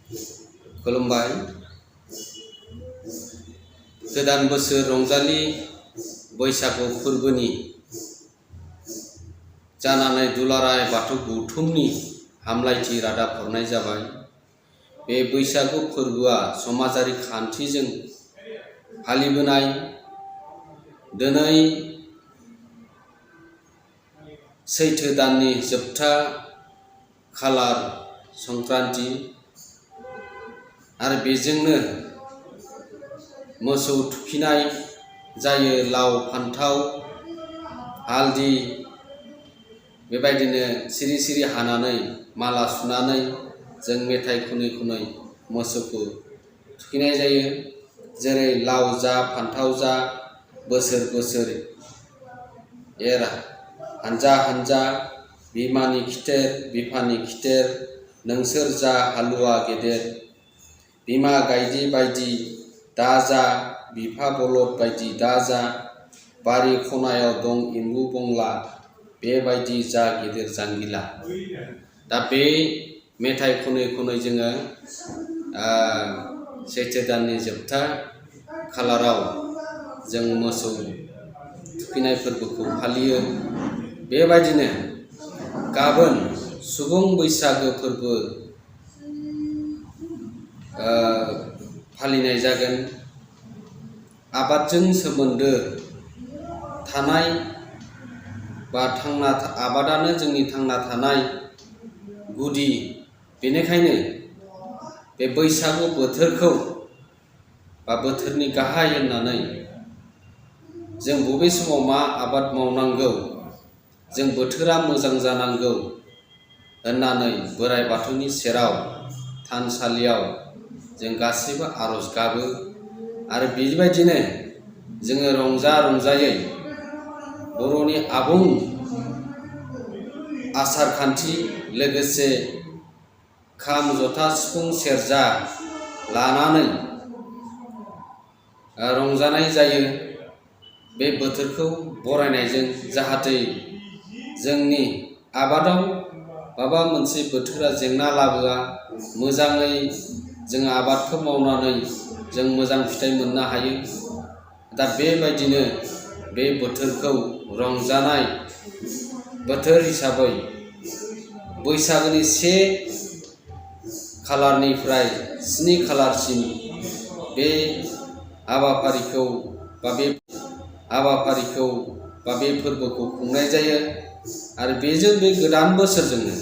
खुलुमबाय। गोदान बोसोर रंजालि बैसागु फोरबोनि जानानै दुलाराय बाथौ गौथुमनि हामलायथि रादाब हरनाय जाबाय। बे बैसागु फोरबोआ समाजारि खान्थिजों फालिबोनाय। दिनै सैथो दाननि जोबथा खालार संक्रान्ति आरो बेजोंनो मोसौ थुखैनाय जायो। लाव फान्थाव हालदि बेबायदिनो सिरि सिरि हानानै माला सुनानै जों मेथाइ खनै खनै मोसौखौ थुखैनाय जायो। जेरै लाव जा फान्थाव जा बोसोर बोसोर एर हानजा हानजा बिमानि खिथेर बिफानि खिथेर नोंसोर जा हालुवा गेदेर। बिमा गायदे बायदि दाजा बिफा बलद बायदि दाजा। बारि खनायाव दं एम्बु बंला बेबायदि जा गेदेर जांगिला। दा बे मेथाइ खनै खनै जोङो सैथो दाननि जोबथा खालाराव जों मोसौ थुखैनाय फोरबोखौ फालियो। बेबायदिनो गाबोन सुबुं बैसागो फोरबो फालिनाय जागोन। आबादजों सोमोन्दो थानाय बा आबादानो जोंनि थांना थानाय गुदि। बेनिखायनो बे बैसागु बोथोरखौ बा बोथोरनि गाहाय होननानै जों बबे समाव मा आबाद मावनांगौ, जों बोथोरा मोजां जानांगौ होननानै बोराइ बाथौनि सेराव थानसालियाव जों गासैबो आर'ज गाबो। आरो बेबायदिनो जोङो रंजा रंजायै बर'नि आबुं आसार खान्थि लोगोसे खाम जथा सिफुं सेरजा लानानै रंजानाय जायो। बे बोथोरखौ बरायनायजों जाहाथे जोंनि आबादाव माबा मोनसे बोथोरा जेंना लाबोआ, मोजाङै जों आबादखौ मावनानै जों मोजां फिथाइ मोननो हायो। दा बेबायदिनो बे बोथोरखौ रंजानाय बोथोर हिसाबै बैसागोनि 1 खालारनिफ्राय 7 खालारसिम बे हाबाफारिखौ बा बे फोरबोखौ खुंनाय जायो। आरो बेजों बे गोदान बोसोरजोंनो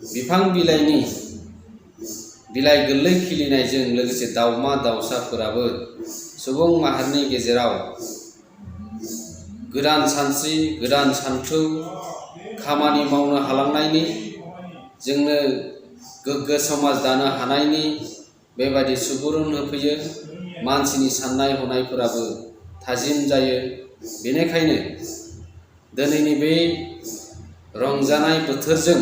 बिफां बिलाइनि बिलाइ गोरलै खिलिनायजों लोगोसे दाउमा दाउसाफोराबो सुबुं माहारिनि गेजेराव गोदान सानस्रि गोदान सान्थौ खामानि मावनो हालांनायनि, जोंनो गोग्गो समाज दानो हानायनि बेबायदि सुबुरुन होफैयो। मानसिनि साननाय हनायफोराबो थाजिम जायो। बेनिखायनो दिनैनि बे रंजानाय बोथोरजों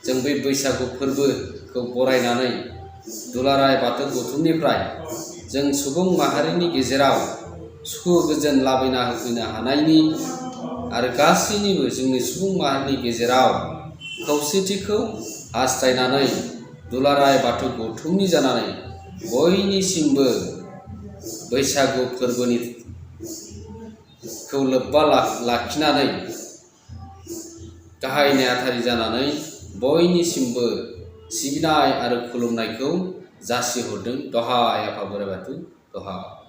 जों बे बैसागु फोरबोखौ बरायनानै दुलाराय बाथौ गौथुमनिफ्राय जों सुबुं माहारिनि गेजेराव सुखु गोजोन लाबोना होफैनो हानायनि आरो गासैनिबो जोंनि सुबुं माहारिनि गेजेराव खौसेथिखौ हास्थायनानै दुलाराय बाथौ गौथुमनि जानानै बयनिसिमबो बैसागु फोरबोखौ लोब्बा लाखिनानै गाहाय नेहाथारि जानानै बयनिसिमबो सिबिनाय आरो खुलुमनायखौ जासिहरदों। दहाय आफा बोराइ बाथौ दहाय।